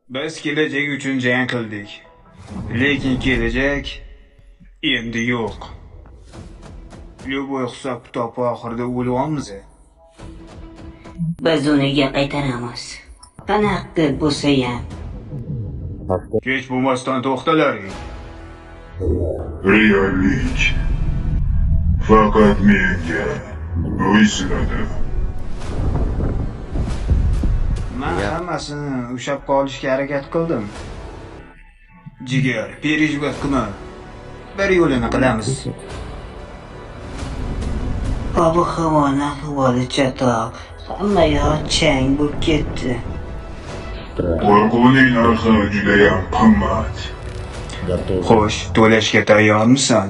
Biz kelajak uchun jang qildik. Lekin kelajak endi yo'q. Любой hisob-kitob oxirida o'lyapmiz. Biz uniga qaytaramiz. Qanaqa qilib bo'lsayam. Kech bo'lmasdan to'xtalaring. Reallik faqat menga bo'ysunadi. Men hammasini ushlab qolishga harakat qildim. Jigar, переживать qilma. Bir yo'lini qilamiz. Ob-havoni ahvoli chatoq. Hamma yoq chang bo'lib ketdi. Qo'rquvning narxi judayam qimmat. Xo'sh, to'lashga tayyormisan?